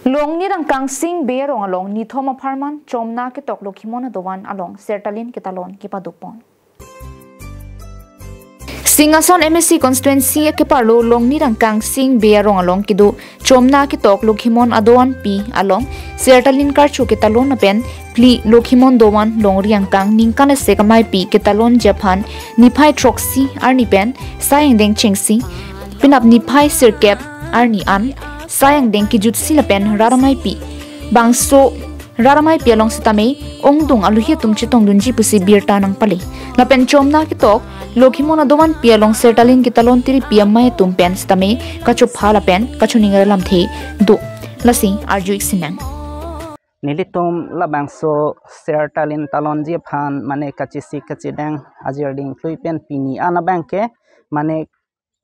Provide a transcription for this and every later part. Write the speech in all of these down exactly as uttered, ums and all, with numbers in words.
Longni Rangkangsing Bey arong along nithom apharman chomna ketok Lokhimon adovan along sertalin ketalon kepadopon. Singhason M A C constituency keparlo Longni Rangkangsing Bey arong along kedo chomna ketok Lokhimon adovan pi along sertalin karcho ketalon lapen phli Lokhimon dovan longri angkang ningkan isi kamaipi ketalonji aphan niphai throksi arni pen sai angdeng chengsi penap niphai sirkep arni an sai angdeng kejutsi lapen rat amaipi bangso rat amaipi along sitame ongdung aluhi atum chetongdunji pusi birta nangpale. Lapen chomna ketok Lokhimon adovan pi along sertalin ketalon tiripi amei atum pen sitame kachopha lapen kachoningri alamthe do. Lasi arju-ik sinang. Nelitum labangso sertalin talonji aphan mane kachesik kachedang ajir dingklui pen pini an abangke mane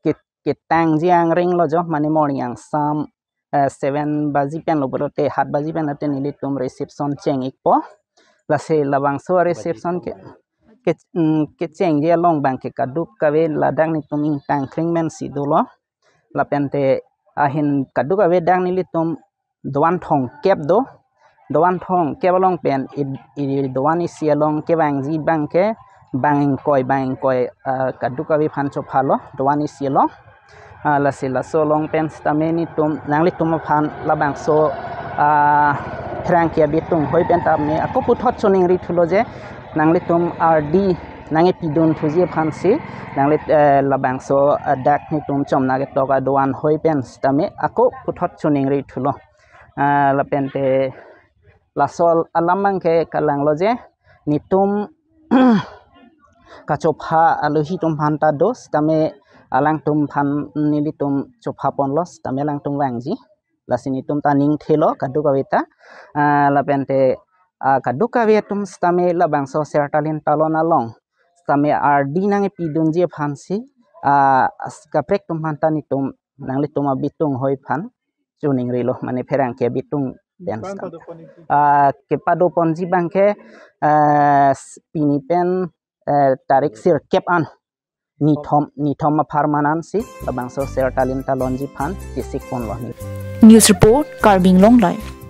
ke- ketangji angring lo jo, mane morning angsam eh, seven baji pen lo pulote, hat baji pen lote nelitum reception cheng-ikpo. Lasi labangso reception ke ke mm, kechengji along abangke kadokave ladak netum ingtang kring mensi dolo. Lapente ahin kadokave dak nelitum dovan thomkep do. Dovan thomkep along pen i, i dovan isi along kevangji abangke bang ingkoi, bang ingkoi, ah, kadokave aphan chophalo dovan isi along. Ah, lasi laso along pen sitame netum nanglitum aphan labangso, ah, pherangke abitung hoi pen tame ako puthot choningri thulo je nanglitum ardi nangkepidun thuji aphansi nanglit, eh, labangso, eh, dak netum chomna ketok adovan hoi pen sitame ako puthot choningri thulo. Ah, lapente laso alam abangke kalanglo je netum kachopha aluhi atum aphan ta do sitame alangtum aphan nelitum chophaponlo sitame alangtum vangji. Lasi netum ta ningthelo kadokave ta. Ah, lapente, ah, kadokave atum sitame labangso sertalin talon along sitame ardi nangkepidunji aphansi, ah, as- kaprek atum aphan ta netum nanglitum abitung hoi aphan choningrilo, mane pherangke abitung pen sitame. Ah, kepadoponji abangke, ah, s- pini pen, eh, tarik sirkep an nithom nithom apharman ansi labangso sertalin talonji aphan chesikponlo. News report, Karbi Anglong Live.